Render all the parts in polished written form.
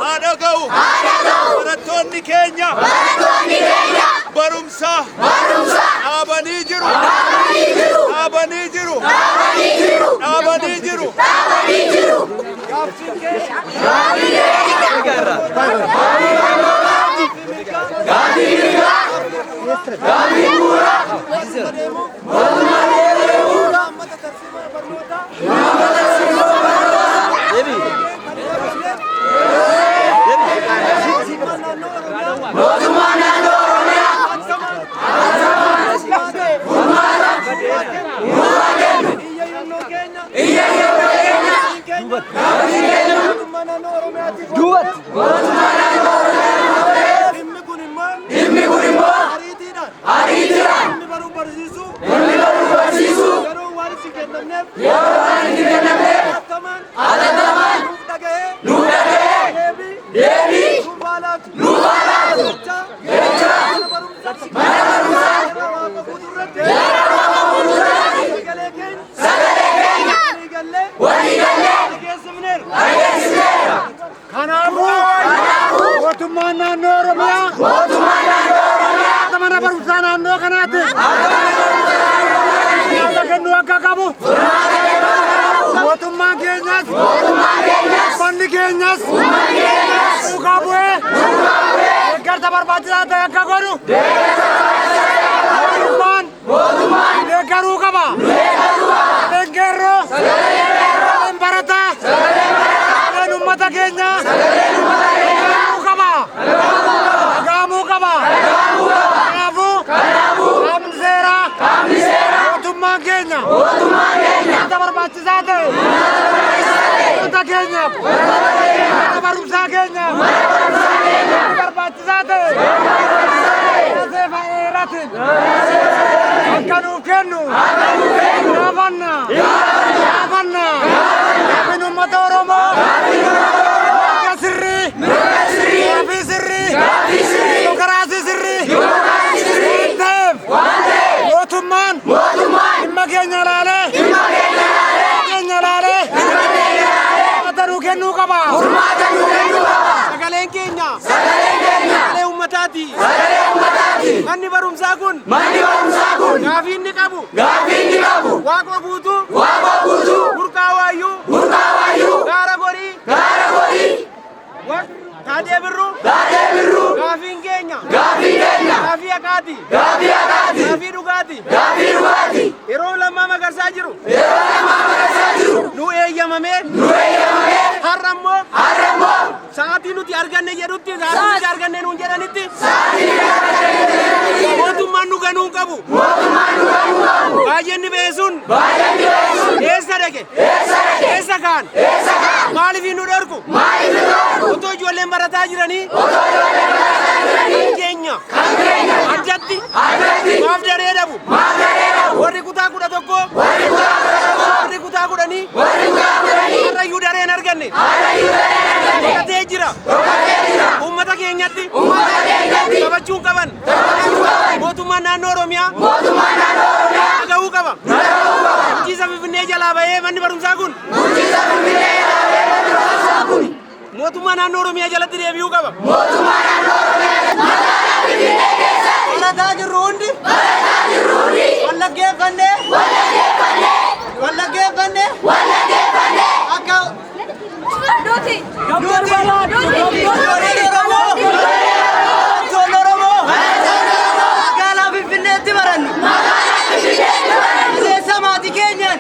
Haa dhaga'u. Barattoonni keenya. Barumsa. Dhaabanii jiru. Dhaabanii jiru. Dhaabanii jiru. Gaaffiin keenya. Mootummaa naannoo Oromiyaa iyya iyyannoo keenya Mootummaa naannoo Oromiyaatiif mootummaa naannoo Oromiyaa dhimmi kun immoo dhimmi kun immoo ariitiidhaan ariitiidhaan dhimmi baruu barsiisuu dhimmi baruu barsiisuu yeroo waan itti kennamneef yeroo waan itti kennamneef hatattamaan hatattamaan nuuf dhaga'ee nuuf dhaga'ee deebii deebii nuuf haa laatu nuuf haa laatu jecha jecha mana barumsaa mana barumsaa seera waaqa fuuldurratti seera waaqa fuuldurratti sagalee keenya sagalee keenya walii gallee walii gallee dhageessifneerra. dhageessifneerra. Kanaafuu mootummaan naannoo Oromiyaa Mootummaa naannoo Oromiyaa akka mana barumsaa naannoo kanaatti akka mana barumsaa naannoo kanaatti furmaata kennuu akka qabu furmaata kennuu akka qabu mootummaan keenyas mootummaan keenyas uummanni keenyas uummanni keenyas duukaa bu'ee duukaa bu'ee deeggarsa barbaachisaa ta'e akka godhu deeggarsa barbaachisaa ta'e akka godhu mootummaan mootummaan deeggaruu qaba. deeggaruu qaba. Sagaleen qeerroo Sagaleen qeerroo sagaleen barataa sagaleen barataa sagaleen uummata keenyaa sagaleen uummata keenyaa dhagahamuu qaba. Dhagahamuu qaba. dhagahamuu qaba. Kanaafuu Kanaafuu qaamni seeraa qaamni seeraa mootummaan keenya mootummaan keenya wanta barbaachisaa ta'e uummata keenyaaf mana barumsaa keenyaaf wanta barbaachisaa ta'e seefa dheeratiin akka nuuf kennu gaafanna gaafanna gaaffiin uummata Oromoo mirga sirrii gaaffii sirrii dimokiraasii sirrii waan ta'eef waan ta'eef mootummaan mootummaan dhimma keenya ilaalee dhimma keenya ilaalee keenya ilaalee dhimma keenya ilaalee furmaata nuu kennuu qaba. furmaata nuu kennuu qaba. Sagaleen keenya Sagaleen keenya sagalee uummataati. sagalee uummataati. Manni barumsaa kun Manni barumsaa kun gaafii inni qabu gaaffii inni qabu Waaqoo Guutuu Waaqoo Guutuu Burqaa Waayyuu Burqaa Waayyuu Gaara Gorii Gaara Gorii Taadee Birruu Taadee Birruu gaafiin keenya gaaffii keenya gaafii haqaati gaaffii haqaati gaafii dhugaati gaaffii dhugaati. yeroo Lammaa Magarsaa jiru Yeroo Lammaa Magarsaa jiru nu eeyyamamee nu eeyyamamee har'a immoo har'a immoo sa'aatii nuti arganne jedhutti sa'aatii nuti arganne nuun jedhanitti sa'aatii nuti arganne mootummaan nu ganuu hin qabu. Mootummaan nu ganuu qabu. Baay'inni ba'e sun Baay'inni ba'e sun eessa dhaqe? Eessa dhaqe? Eessa kaan? Eessa kaan? Maaliif nu dhorku? Maaliif nu dhorku? Otoo ijoolleen barataa jiranii Otoo ijoolleen barataa jiranii kan keenya kan keenya addatti addatti maaf daree dhabu? Maaf daree dhabu? Warri kutaa 11 Warri kutaa 11 warri kutaa 10 warri kutaa 10 har'ayyuu daree hin arganne. Har'ayyuu daree hin arganne. Dhokatee jira. Dhokatee jira. Uummata keenyatti Uummata keenyatti taphachuu hin qaban. taphachuu qaban. Mootummaan naannoo Oromiyaa Mootummaan naannoo Oromiyaa dhaga'uu qaba. dhaga'uu qaba. Bulchiinsa Finfinnee jalaa bahee manni barumsaa kun Bulchiinsa Finfinnee jalaa bahee manni barumsaa kun mootummaa naannoo Oromiyaa jalatti deebi'uu qaba. Mootummaa naannoo Oromiyaa magaalaa Finfinnee keessatti Barataa jirru hundi barataa jirru hundi wallaggeeffannee wallaggeeffannee wallaggeeffannee wallaggeeffannee akka Duuti. Duuti. Ijoolleen Oromoo Ijoolleen Oromoo magaalaa Finfinneetti barannu kaleessa maatii keenyaan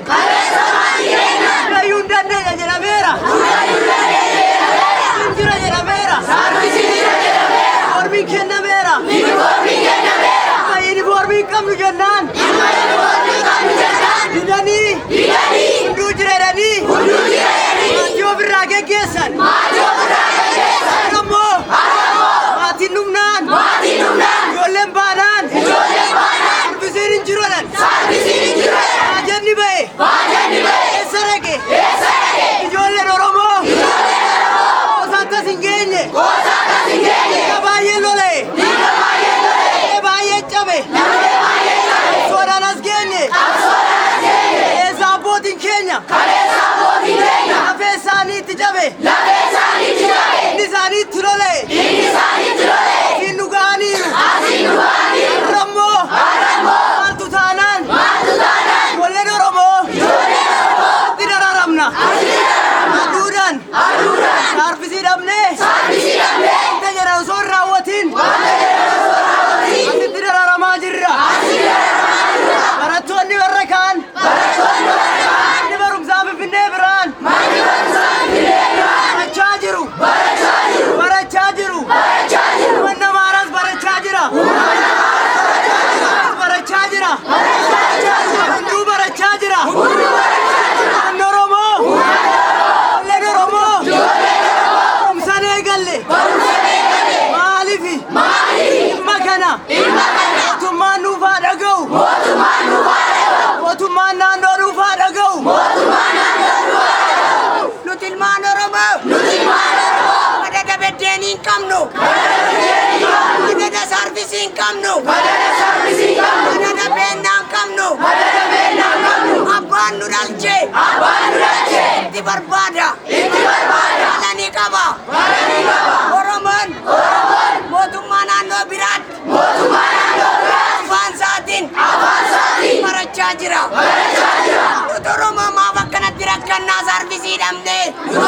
Gayyuu hin dandeenya jedhameera. Hin jira jedhameera. Yuunifoormiin kennameera. Amma yuunifoormii hin qabnu jennaan. Didanii. Hunduu jira jedhanii. cabe. Lafee isaaniitti cabe. Inni isaaniitti lole. Inni isaaniitti lole. Asiin nu ga'aniiru. Asiin nu ga'aniiru. Har'a immoo. Har'a immoo. Maaltu taanaan. Maaltu taanaan. Ijoolleen Oromoo. Ijoolleen Oromoo. Asitti dararamna. Asitti dararamna. Aduudhaan. Aduudhaan. Saarfisii dhabnee. Saarfisii dhabnee. Wanta jedhan osoo hin raawwatiin. Wanta jedhan osoo hin raawwatiin. Asitti dararamaa jirra. Asitti dararamaa jirra. Barattoonni warra kaan. Barattoonni warra kaan. Manni barumsaa Finfinnee biraan. Manni barumsaa Finfinnee biraan. Barachaa jiru. Barachaa jiru. Barachaa jiru. Barachaa jiru. Uummanni Amaaraas barachaa jira. Uummanni Amaaraas barachaa jira. Barachaa jira. Barachaa jira. Hunduu barachaa jira. Hunduu barachaa jira. Uummanni Oromoo. Uummanni Oromoo. Ijoolleen Oromoo. Ijoolleen Oromoo. Barumsa hin eegalle. Barumsa hin eegalle. Maaliifi? Maaliifi? Dhimma kana. Dhimma kana. Mootummaan nuuf haa dhaga'u. Mootummaan nuuf haa dhaga'u. Mootummaan naannoo nuuf haa dhaga'u. Mootummaan naannoo nuuf haa dhaga'u. Nuti ilmaan Oromoo. Nuti ilmaan Oromoo. Madada beddeenii hin qabnu. Madada biddeenii hin qabnu. Madada saarvisii hin qabnu. Madada saarvisii hin qabnu. Madada beennaa hin qabnu. Madada beennaa hin qabnu. Abbaan nu dhalche. Abbaan nu dhalche. Itti barbaada. Itti barbaada. Mala ni qaba. Mala ni qaba. Oromoon. Oromoon. Mootummaa naannoo biraatti. Mootummaa naannoo biraatti. Afaan isaatiin. Afaan isaatiin. Barachaa jira. Barachaa jira. Nuti Oromoo maaf akkanatti rakkannaa saarvisii dhabnee? Nuti